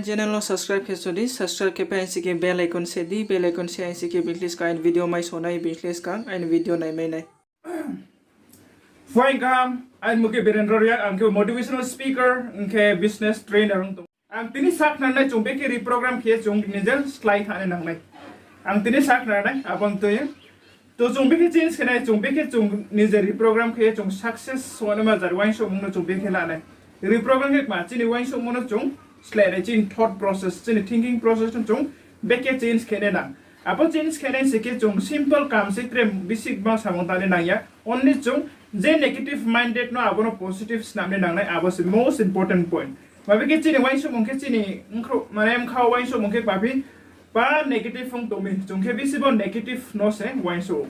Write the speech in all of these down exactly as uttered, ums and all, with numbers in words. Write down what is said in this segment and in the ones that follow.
Channel no subscribe khe sodi, subscribe khe pai aing si khe bell icon se di, bell icon se aing si khe bini khe skang aini video mai sonai, bini khe skang aini video naimai nai. Phuaing kaham, aini mung khe Birendra Reang, ang khe motivational speaker, ang khe business trainer ong tong. Ang tini sakhnari nai chung bekhe reprogram khe chung nije slái thanngnai nangnai. Ang tini sakhnari nai, abo ong tui. To chung bekhe change khe nai, chung bekhe chung nije reprogram khe chung success ongnaima jat uaingsouhmung no chung bekhe lanai. Reprogram khe kma chini uaingsouhmung no chung slái nai, chini thought process, chini thinking process no chung bekhe change khe nai nang. Abo change khe nai si khe chung simple kam se tre bisi ma samung tangnai nang ya. Only chung je negative minded no abo no positive snamnai nangnai, abo se most important point. Mabe khe chini uaingsouhmung khe chini mkhrou, mane mkha uaingsouhmung khe paphi pa negative ong tong mi, chung khe bisi bo negative no se uaingsouh.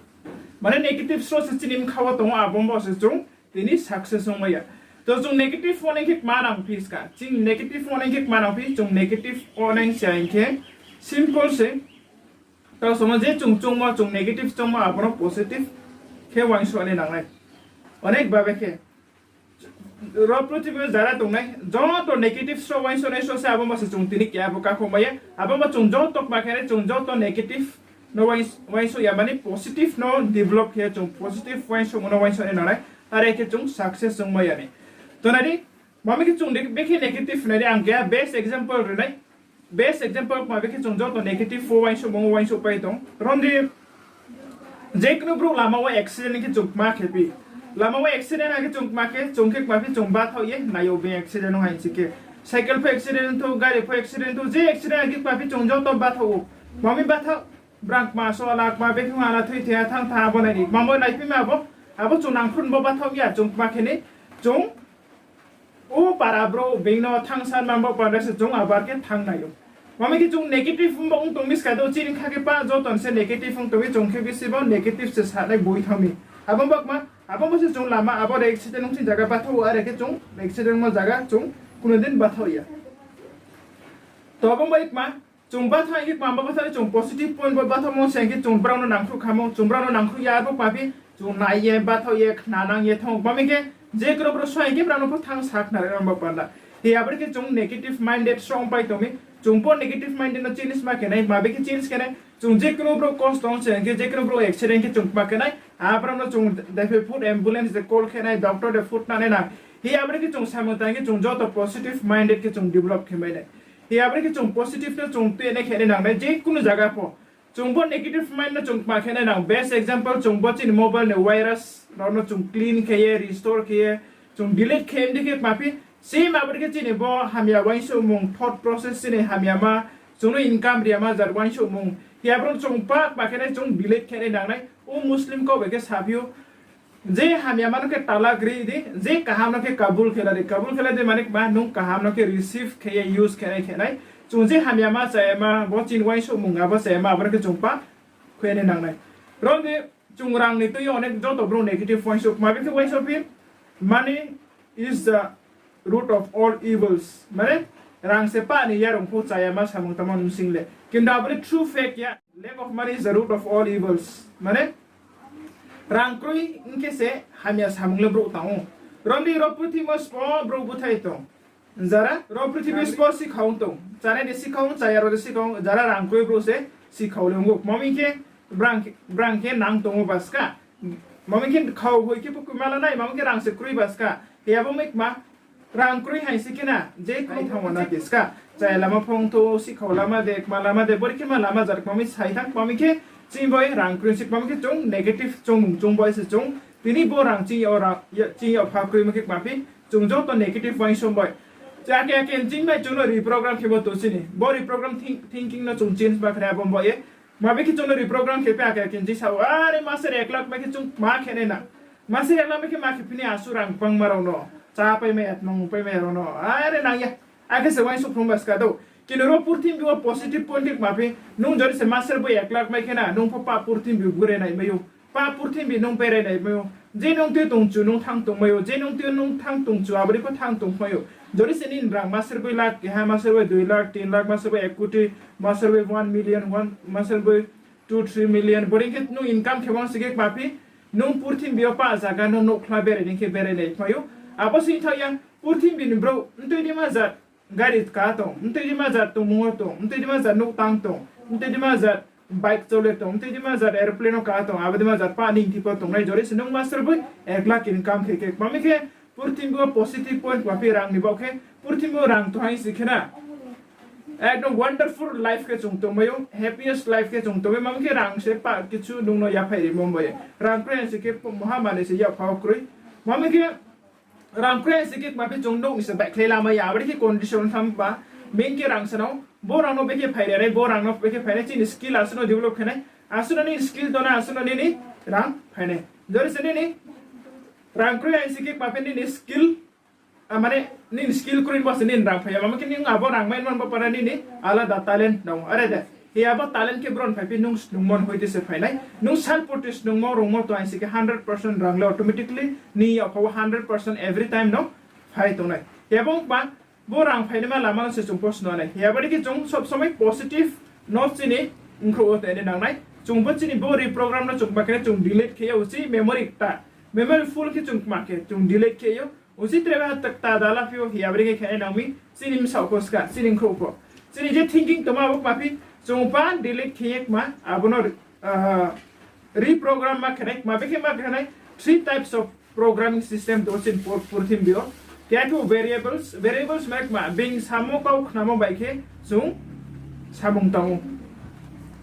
Mane negative sro se chini mkha wo tong ou, abo bo se chung tini success ongmai ya. To chung negative ongnaima khe kma nangphi ska, chini negative ongnaima khe kma nangphi, chung negative ongnai se hing khe simple se. Tao samo je chung chungmo, chung negative chungmo, abo no positive khe uaingsouh nai nangnai. Onek babe khe ro purthimbi wo jara tongnai joto negative sro uaingsouhnai sro se, abo bo se chung tini keha bo kakhouh mai ya. Abo bo chung joto kma khe nai, chung joto negative no uaings-, uaingsouh ya mani positive no develop khe chung positive uaingsouhmo no uaingsouh nai nangnai. Are khe chung success ongmai ya ni. To nai di, mami khe chung de-, bekhe negative nai di, ang keha best example ri nai. Best example kma bekhe chung joto negative wo uaingsouhmung uaingsouh pai tong. Rom di, je kunu brouh lama wo accident khe chung kma khe phi. Lama wo accident khe chung kma khe, chung khe kma phi chung bathaoh ye nai ou, bini accident ong hai si khe. Cycle pho accident ong thou, gari pho accident ong thou, je accident khe kma phi chung joto bathaoh ou. Mami bathaoh, brang kma so ala kma bekhe ong ala, thoi thoi ya thanng thanng abo nai di. Mamo nai phi ma abo, abo chung nangkhruh bo bathaoh ya, chung kma khe ni, chung o para brouh being no thanng san man bo panda se chung abo are khe thanng nai ou. Mami khe chung negative bo ong tong mi ska do, chini kha khe pa joto ni se negative ong tong mi, chung khe bisi bo negative se sanai boi thanng mi. Abo bo kma, abo bo se chung lama, abo de accident ong chini zaga bathaoh ou, are khe chung accident ongmo zaga chung kuno din bathaoh ya. To abo bai kma, chung bathaoh hing khe kma bo bathaoh, chung positive point bo bathaohmo se hing khe chung brao no nangkhruh khamo, chung brao no nangkhruh ya, abo kma phi chung nai ye, bathaoh ye, khnanang ye thanng ou. Mami khe je kunu brouh so hing khe brao no pho thanng sakhnari nang bo panda. Hi abo khe chung negative minded sro ong pai tong mi, chung pho negative minded no change ma khe nai, ma bekhe change khe nai, chung je kunu brouh kosto ong se hing khe, je kunu brouh accident khe chung kma khe nai, abrao no chung dephe phut ambulance de call khe nai, doctor de phut nang nai nang. Hi abo khe chung samung tang khe chung joto positive minded khe chung develop khe mai nai. Hi abo khe chung positive no chung tui nai khe nai nangnai, je kunu zaga pho. Chung bo negative mind no chung kma khe nai nang. Best example, chung bo chini mobile ni virus rao no chung clean khe ye, restore khe ye, chung delete khe di khe kma phi. Same abo khe chini bo hamya uaingsouhmung, thought process chini hamyama, chung no income riyama jat uaingsouhmung, hi abo chung pa kma khe nai, chung delete khe nai nangnai. O Muslim kau bai khe saphi ou, je hamyama no khe talak ri di, je kaham no khe kabul khe la di. Kabul khe la di mani kma, nung kaham no khe receive khe ye use khe nai khe nai. Chung je hamyama chayama, bo chini uaingsouhmung abo chayama, abo no khe chung pa khe nai nangnai. Rom di, chung rang ni tui yo onek joto brouh negative uaingsouh, ma bekhe uaingsouh phi, money is the root of all evils. Mane, rang se pah ni yarung pho chayama samung tangmo bsing le. Kintu abo le true fact ya. Lack of money is the root of all evils. Mane, rang kroi ong khe se hamya samung le brouh tang ou. Rom di, ro purthimbi wo sbo brouh búthai tong. Jara ro purthimbi sbo sikhau ong tong. Chanai de sikhau ong, chaya rao de sikhau ong, jara rang kroi brouh se sikhau le ong ou. Mami khe brang, brang khe nang tong ou ba ska. Mami khe khau hoi khe pho kma la nai, mami khe rang se kroi ba ska. Hi abo mai kma, rang kroi hai si khe na, je kroi thanngmo na khe ska. Chaya lama phung tho, sikhau lama de, kma lama de, bori khe ma lama jat kma mi sai thanng, mami khe chini bo rang kroi si kma mi khe chung negative choungmung choung bo se chung. Tini bo rang chini yo, chini yo pha kroi mi khe kma phi, chung joto negative uaingsouh bo. Ake ake chini bai chung no reprogram khe bo tong chini. Bo reprogram think-, thinking no chung change ma khe nai abo bo ye. Ma bekhe chung no reprogram khe phi ake ake chini sa ou, are master ek lakh mai khe chung ma khe nai na. Master ek lakh mai khe ma khe phi ni asuh rang bangma rao no. Chá paimai ya, tmung paimai ya rao no. Are nang ya. Akhe se uaingsouh phrung ba ska do. Kintu ro purthimbi wo positive point khe kma phi, nung jori se master bo ek lakh mai khe na, nung pho pa purthimbi gure nai mai ou. Pa purthimbi nung berai nai mai ou. Je nung tui tongchu nung thanng tongmai ou, je nung tui nung thanng tongchu, abo dei pho thanng tongmai ou. Jori se nini rang master bo lakh keha, master bo dui lakh, tin lakh, master bo ek koti, master bo one million, one, master bo two, three million, bori khe nung income khe uang si khe kma phi, nung purthimbi yo pa zaga no nouhkhla berai ni khe berai nai mai ou. Abo sing thaoh ya, purthimbi ni brouh, mtui di ma jat, gari ka tong, mtui dima jat tongmung wo tong, mtui dima jat nouh tang tong, mtui dima jat bike chole tong, mtui dima jat aeroplane no ka tong, abo dima jat pa ning thipo tongnai jori se nung master boi ek lakh income khe khe. Mami khe purthimbi wo positive point kma phi rang ni baoh khe, purthimbi wo rang tong hai si khe na, ekdom wonderful life khe chung tongmai ou, happiest life khe chung tongmai. Mami khe rang se pa kichu nung no yaphai rimo bai. Rang kroi hai si khe moha manoi se yapha wo kroi. Mami khe rang kroi hai si khe kma phi chung nouh ni se baihkhlai lamai ya, abo dei khe condition tham ba, main khe rang se no, bo rang no bekhe phai ri nai, bo rang no bekhe phai nai, chini skill asuh no develop khe nai, asuh no nini skill tong nai, asuh no nini rang phai nai. Jori se nini rang kroi hai si khe kma phi nini skill, mane nini skill kroi bo se nini rang phai ya, mami khe nini abo rang mai man bo para nini alada talent nang ou, are de. Hi abo talent khe bron phai phi nung snungmo ni hoite se phai nai. Nung sal purti snungmo rungmo tong hai si khe hundred percent rang le automatically nini yapha wo hundred percent every time no phai tong nai. Hi abo kma bo rang phainaima lama no se chung pho sno nai. Hi abo dei khe chung sob somoi positive no chini nkhrouh wo tong nai nang nai. Chung bo chini bo reprogram no chung ma khe chung delete khe ya uchih memory ta, memory full khe chung kma khe chung delete khe ou. Uchih tre ba ta da la phi ou, hi abo dei khe khe nai nang mi chini bsaoh pho ska, chini nkhrouh pho. Chini je thinking tongma abo kma phi chung pa delete khe ye kma abo no reprogram ma khe nai, kma bekhe ma khe nai, three types of programming system tong chini purthimbi yo. Keha khe variables, variables mane kma, being samo kau khnamo bai khe chung samung tang ou.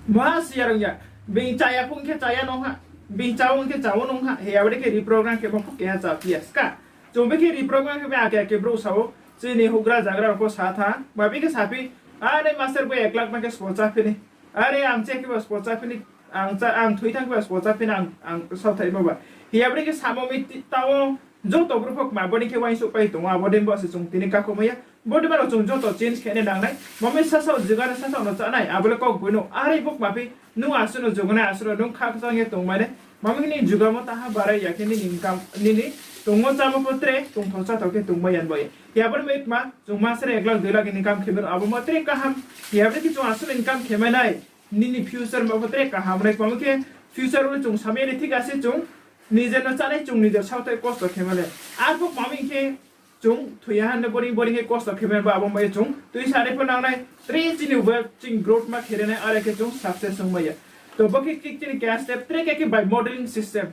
Maha si ya rung ya, being chaya phung khe chaya nung ha, being chao ong khe chao nung ha, hi abo dei khe reprogram khe bo pho keha chaphi ya ska. Chung bekhe reprogram khe bai ake ake brouh sa ou, chini houhgra zagra rao pho sa tha, ma bekhe saphi, are master bo ek lakh ma khe sbo chaphi ni, are ang che khe ba sbo chaphi ni, ang thoi thanng khe ba sbo chaphi ni, ang saothaimo ba. Hi abo dei khe samo mi tao joto brouh pho kma bo dei khe uaingsouhpai tong ou, abo dei bo se chung tini kakhouhmai ya. Bo dei ba rao chung joto change khe nai nang nai. Mami sasaoh juga no sasaoh no chá nai, abo le kau boi no. Are bo kma phi nung asuh no juga nai, asuh no nung khakchang ye tongmai nai. Mami khe nini jugamo taha barai ya khe nini tongmo chámo pho tre tongthao cháthao khe tongmai ya ni bai. Hi abo ni bai kma chung masre ek lakh dui lakh income khe mano, abo mo tre kaham. Hi abo dei khe chung asuh no income khe mai nai. Nini future ma pho tre kaham nai. Mami khe future wo chung samai ya ni thik ase chung nijer no chá nai, chung nijer saothai kosto khe mai nai. Arphuh mami khe chung thoi ya ha no boring boring khe kosto khe mai ba, abo bai chung tuisa ri pho nang nai, tre chini bo chini growth ma khe ri nai, are khe chung success ongmai ya. To bo khe chini keha step, tre khe khe bai modeling system.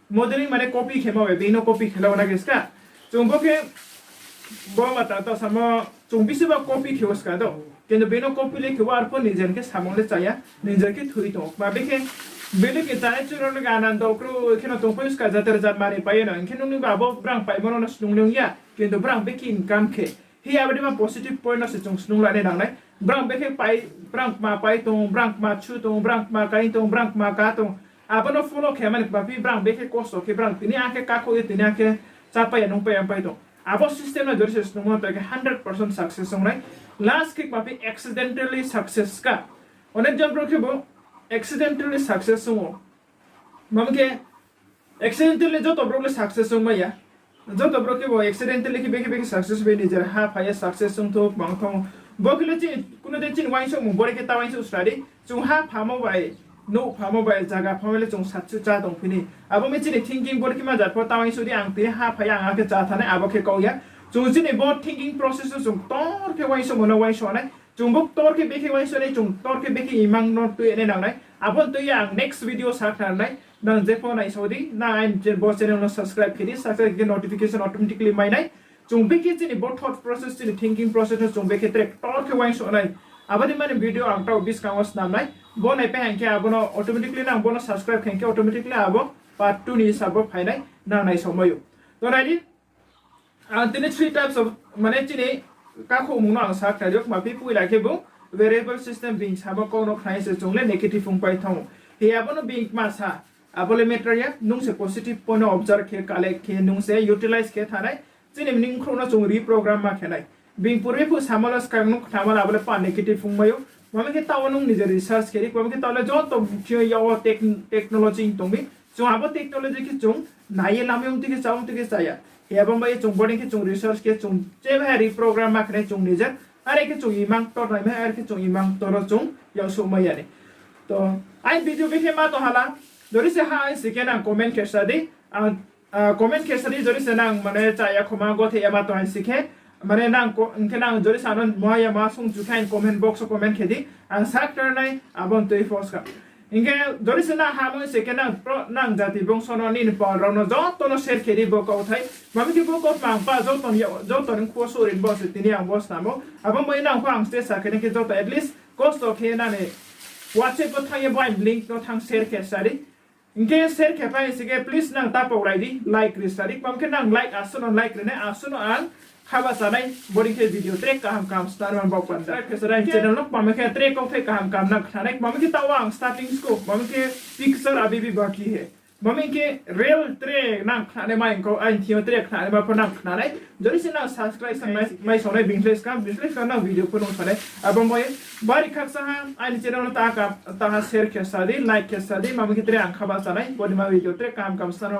Modeling mane copy khe ma bai, being no copy khe la na khe ska. Chung bo khe bo ma ta ta samo chung bisi ba copy khe wo ska do. Kintu being no copy le khe wo arphuh nijer khe samung le chá ya, nijer khe thoi tong ou. Ma bekhe bini khe chánai churao no anando kroi khe no tongpai ska, jater jat mani pai ye no. Hing khe nung ni ba abo brang paimo no snung le ong ya, kintu brang bekhe income khe. Hi abo dei ma positive point no se chung snung la nai nang nai. Brang bekhe pai, brang kma pai tong, brang kma chu tong, brang kma kai tong, brang kma ka tong. Abo no follow khe mani kma phi brang bekhe kosto khe brang tini akhe kakhouh ye tini akhe chápai ya nungpai ya pai tong. Abo system no jori se snungmo tong khe hundred percent success ong nai. Last khe kma phi accidentally success ka. Onek jon brouh khe bo accidentally success ong ou. Mami khe accidentally joto brouh le success ongmai ya. Joto brouh khe bo accidentally khe bekhe bekhe success bai nijer ha phai ye success ong thou, kmang thou. Bo khe le chini kuno din chini uaingsouhmung, bore khe ta uaingsouh sra di. Chung ha phamo bai, nouh phamo bai, zaga phamo bai le chung satsu chá tongphi ni. Abo mi chini thinking bore khe ma jat pho ta uaingsouh di, ang tini ha phai ye ang akhe chá thanng nai, abo khe kau ya. Chung chini bo thinking process no chung ktor khe uaingsouhmo no uaingsouh nai. Chung bo ktor khe bekhe uaingsouh nai, chung ktor khe bekhe imang no tui nai nang nai. Abo ni tui ye ang next video sa khna nai. Nang jepho naisao di, nang aini bo channel no subscribe khe di, subscribe khe notification automatically mai nai. Chung bekhe chini bo thought process, chini thinking process no chung bekhe tre ktor khe uaingsouh nai. Abo ni mani video ang taoh buskang wo snam nai. Bo naipai hing khe abo no automatically nang bo no subscribe khe hing khe automatically abo part two ni sabo phai nai, nang naisaomai ou. To nai di, ang tini three types of, mane chini kakhouhmung no ang sa khnari ou, kma phi poila khe bo variable system, being samo kau no khna ye se chung le negative ongpai thanng ou. Hi abo no being kma sa, abo le matter ya, nung se positive point no observe khe, collect khe, nung se utilize khe thanng nai. Chini nkhrouh no chung reprogram ma khe nai. Being purbi phuh samo le skang nung khnamo le abo le pa negative ongmai ou. Mami khe taoh wo nung nijer research khe ri, mami khe taoh le joto bthing yo yag wo technology tong mi. Chung abo technology khe chung nai ye lamai ong tui khe chá ong tui khe chá ya. Hi abo bai ye chung bodei khe chung research khe chung cheba hai reprogram ma khe nai chung nijer. Are khe chung imang ktor nai mai, are khe chung imang ktor wo chung yaksouhmai ya ni. To, aini video bekhe ma tong hala, jori se ha hai si khe nang comment khe sa di, comment khe sa di, jori se nang mane chá ya khoma gothe ya ma tong hai si khe, Mane nang ko-, hing khe nang jori sa no muha ya ma sung chu khe aini comment box wo comment khe di. Ang sakhnari nai, abo ni tui post kha. Hing khe jori se nang hamoi se khe nang pro-, nang jati bongso no nini pal rao no joto no share khe di bo kauthai. Mami khe bo kautma ang pa joto ni, joto ni khuo sori bo se tini ang bo snamo. Abo bai nang pho ang state sa khe nai khe joto at least kosto khe nani WhatsApp wo thanng ye bo aini link no thanng share khe sa di. Hing khe share khe phai se khe please nang ta paulai di, like ri sa di. Kmam khe nang like, asuh no like ri nai, asuh no ang kha bahcha nai, bodei khe video tre kaham kaham snarma baoh panda. Subscribe khe sa di aini channel no, kmam khe tre kauthai kaham kaham nang khna nai, kmam khe taoh ang starting school, kmam khe picture abhi bhi baki hai. Kmam khe real tre nang khna nai mai kau, aini thing yo tre khna nai ma pho nang khna nai. Jori se nang subscribe sa mai, mai sonai bini slái skang, bini slái skang nang video pho nung sa nai. Abo bai bari khakchang ha, aini channel no ta ka, ta ha share khe sa di, like khe sa di, kmam khe tre ang kha bahcha nai, bodei ma video tre kaham kaham snarma